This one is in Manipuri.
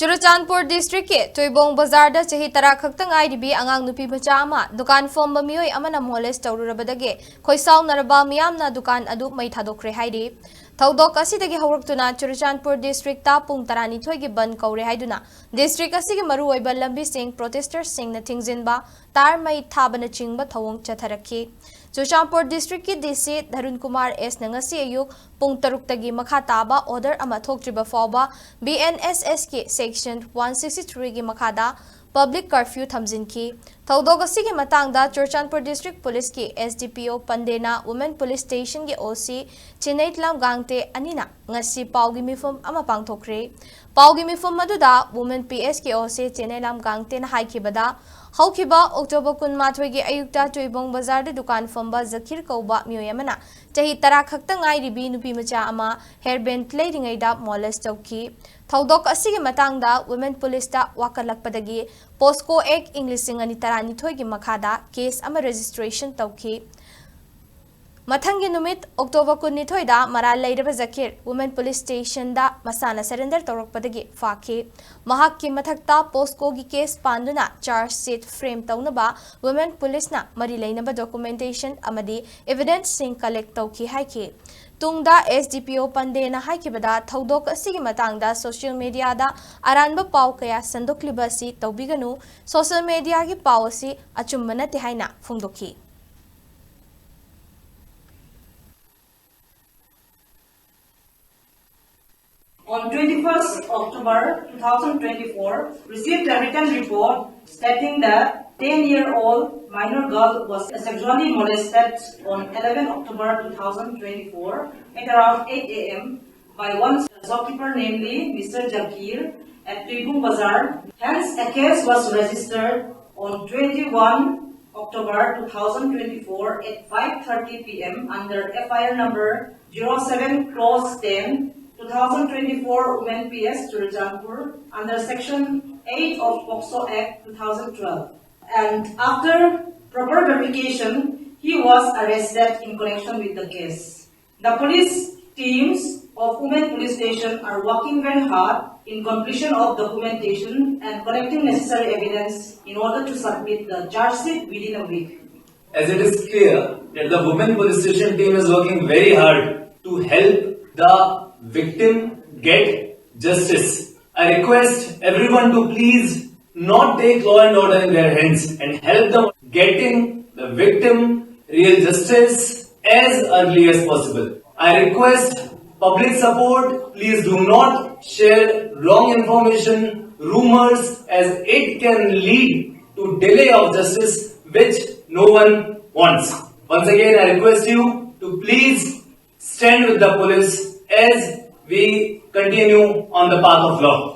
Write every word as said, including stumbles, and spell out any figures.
ꯆꯨꯔꯆꯥꯟꯄꯨꯔ ꯗꯤꯁꯇ꯭ꯔꯤꯛꯀꯤ ꯇꯨꯏꯕꯣꯡ ꯕꯖꯥꯔꯗ ꯆꯍꯤ ꯇꯔꯥ ꯈꯛꯇ ꯉꯥꯏꯔꯤꯕꯤ ꯑꯉꯥꯡ ꯅꯨꯄꯤ ꯃꯆꯥ ꯑꯃ ꯗꯨꯀꯥꯟ ꯐꯝꯕ ꯃꯤꯑꯣꯏ ꯑꯃꯅ ꯃꯣꯂꯦꯁ ꯇꯧꯔꯨꯔꯕꯗꯒꯤ ꯈꯣꯏꯁꯥꯎꯅꯔꯕ ꯃꯤꯌꯥꯝꯅ ꯗꯨꯀꯥꯟ ꯑꯗꯨ ꯃꯩ ꯊꯥꯗꯣꯛꯈ꯭ꯔꯦ ꯍꯥꯏꯔꯤ꯫ ꯊꯧꯗꯣꯛ ꯑꯁꯤꯗꯒꯤ ꯍꯧꯔꯛꯇꯨꯅ ꯆꯨꯔꯆꯥꯟꯄꯨꯔ ꯗꯤꯁꯇ꯭ꯔꯤꯛꯇ ꯄꯨꯡ ꯇꯔꯥꯅꯤꯊꯣꯏꯒꯤ ꯕꯟ ꯀꯧꯔꯦ ꯍꯥꯏꯗꯨꯅ ꯗꯤꯁꯇ꯭ꯔꯤꯛ ꯑꯁꯤꯒꯤ ꯃꯔꯨꯑꯣꯏꯕ ꯂꯝꯕꯤꯁꯤꯡ ꯄ꯭ꯔꯣꯇꯦꯁꯇꯔꯁꯤꯡꯅ ꯊꯤꯡꯖꯤꯟꯕ, ꯇꯥꯔ ꯃꯩ ꯊꯥꯕꯅꯆꯤꯡꯕ ꯊꯧꯑꯣꯡ ꯆꯠꯊꯔꯛꯈꯤ꯫ ꯆꯨꯔꯆꯥꯟꯄꯨꯔ ꯗꯤꯁꯇ꯭ꯔꯤꯛꯀꯤ ꯗꯤ ꯁꯤ ꯙꯔꯨꯟ ꯀꯨꯃꯥꯔ ꯑꯦꯁꯅ ꯉꯁꯤ ꯑꯌꯨꯛ ꯄꯨꯡ ꯇꯔꯨꯛꯇꯒꯤ ꯃꯈꯥ ꯇꯥꯕ ꯑꯣꯔꯗꯔ ꯑꯃ ꯊꯣꯛꯇ꯭ꯔꯤꯕ ꯐꯥꯎꯕ B N S S ꯀꯤ section one sixty three ꯒꯤ ꯃꯈꯥꯗ ꯄꯕ꯭ꯂꯤꯛ ꯀꯔꯐ꯭ꯌꯨ ꯊꯝꯖꯤꯟꯈꯤ꯫ ꯊꯧꯗꯣꯛ ꯑꯁꯤꯒꯤ ꯃꯇꯥꯡꯗ ꯆꯨꯔꯆꯥꯟꯄꯨꯔ ꯗꯤꯁꯇ꯭ꯔꯤꯛ ꯄꯨꯂꯤꯁꯀꯤ S D P O ꯄꯟꯗꯦꯅ ꯋꯨꯃꯦꯟ ꯄꯨꯂꯤꯁ ꯁ꯭ꯇꯦꯁꯟꯒꯤ O C ꯆꯤꯅꯩꯂꯥꯝ ꯒꯥꯡꯇꯦ ꯑꯅꯤꯅ ꯉꯁꯤ ꯄꯥꯎꯒꯤ ꯃꯤꯐꯝ ꯑꯃ ꯄꯥꯡꯊꯣꯛꯈ꯭ꯔꯦ꯫ ꯄꯥꯎꯒꯤ ꯃꯤꯐꯝ ꯑꯗꯨꯗ ꯋꯨꯃꯦꯟ P S ꯀꯤ O C ꯆꯤꯅꯩꯂꯥꯝ ꯒꯥꯡꯇꯦꯅ ꯍꯥꯏꯈꯤꯕꯗ, ꯍꯧꯈꯤꯕ ꯑꯣꯛꯇꯣꯕꯔ ꯀꯨꯟꯃꯥꯊꯣꯏꯒꯤ ꯑꯌꯨꯛꯇ ꯇꯨꯏꯕꯣꯡ ꯕꯖꯥꯔꯗ ꯗꯨꯀꯥꯟ ꯐꯝꯕ ꯖꯀꯤꯔ ꯀꯧꯕ ꯃꯤꯑꯣꯏ ꯑꯃꯅ ꯆꯍꯤ ꯇꯔꯥ ꯈꯛꯇ ꯉꯥꯏꯔꯤꯕꯤ ꯅꯨꯄꯤ ꯃꯆꯥ ꯑꯃ ꯍꯦꯌꯔ ꯕꯦꯟ ꯂꯩꯔꯤꯉꯩꯗ ꯃꯣꯂꯦꯁ ꯇꯧꯈꯤ꯫ ꯊꯧꯗꯣꯛ ꯑꯁꯤꯒꯤ ꯃꯇꯥꯡꯗ ꯋꯨꯃꯦꯟ ꯄꯨꯂꯤꯁꯇ ꯋꯥꯀꯠꯂꯛꯄꯗꯒꯤ ꯄꯣꯁꯀꯣ ꯑꯦꯛ ꯏꯪ ꯂꯤꯁꯤꯡ ꯑꯅꯤ ꯇꯔꯥꯅꯤꯊꯣꯏꯒꯤ ꯃꯈꯥꯗ ꯀꯦꯁ ꯑꯃ ꯔꯦꯖꯤꯁꯇ꯭ꯔꯦꯁꯟ ꯇꯧꯈꯤ꯫ ꯃꯊꯪꯒꯤ ꯅꯨꯃꯤꯠ ꯑꯣꯛꯇꯣꯕꯔ ꯀꯨꯟꯅꯤꯊꯣꯏꯗ ꯃꯔꯥꯜ ꯂꯩꯔꯕ ꯖꯀꯤꯔ ꯋꯨꯃꯦꯟ ꯄꯨꯂꯤꯁ ꯁ꯭ꯇꯦꯁꯟꯗ ꯃꯁꯥꯅ ꯁꯔꯦꯟꯗꯔ ꯇꯧꯔꯛꯄꯗꯒꯤ ꯐꯥꯈꯤ꯫ ꯃꯍꯥꯛꯀꯤ ꯃꯊꯛꯇ ꯄꯣꯁꯀꯣꯒꯤ ꯀꯦꯁ ꯄꯥꯟꯗꯨꯅ ꯆꯥꯔꯖ ꯁꯤꯠ ꯐ꯭ꯔꯦꯝ ꯇꯧꯅꯕ ꯋꯨꯃꯦꯟ ꯄꯨꯂꯤꯁꯅ ꯃꯔꯤ ꯂꯩꯅꯕ ꯗꯣꯀꯨꯃꯦꯟꯇꯦꯁꯟ ꯑꯃꯗꯤ ꯏꯚꯤꯗꯦꯟꯁꯁꯤꯡ ꯀꯂꯦꯛ ꯇꯧꯈꯤ ꯍꯥꯏꯈꯤ꯫ ꯇꯨꯡꯗ S D P O ꯄꯟꯗꯦꯅ ꯍꯥꯏꯈꯤꯕꯗ, ꯊꯧꯗꯣꯛ ꯑꯁꯤꯒꯤ ꯃꯇꯥꯡꯗ ꯁꯣꯁꯤꯌꯦꯜ ꯃꯤꯗꯤꯌꯥꯗ ꯑꯔꯥꯟꯕ ꯄꯥꯎ ꯀꯌꯥ ꯁꯟꯗꯣꯛꯂꯤꯕ ꯑꯁꯤ ꯇꯧꯕꯤꯒꯅꯨ, ꯁꯣꯁꯤꯌꯦꯜ ꯃꯤꯗꯤꯌꯥꯒꯤ ꯄꯥꯎ ꯑꯁꯤ ꯑꯆꯨꯝꯕ ꯅꯠꯇꯦ ꯍꯥꯏꯅ ꯐꯣꯡꯗꯣꯛꯈꯤ꯫ On twenty-first October two thousand twenty-four, received a written report stating that ten-year-old minor girl was sexually molested on eleven October two thousand twenty-four at around eight A M by one shopkeeper, namely Mister Jakir, at Tuibong Bazar. Hence, a case was registered on twenty-one October two thousand twenty-four at five thirty P M under F I R number zero seven clause ten, two thousand twenty-four Women P S Churachandpur under section eight of POCSO Act two thousand twelve. And after proper verification, he was arrested in connection with the case. The police Teams of Women Police Station are working very hard in completion of documentation and collecting necessary evidence in order to submit the charge sheet within a week. As it is clear that the Women Police Station team is working very hard to help the victim get justice. I request everyone to please not take law and order in their hands and help them getting the victim real justice as early as possible. I request public support. Please do not share wrong information, rumors, as it can lead to delay of justice, which no one wants. Once again, I request you to please stand with the police as we continue on the path of law.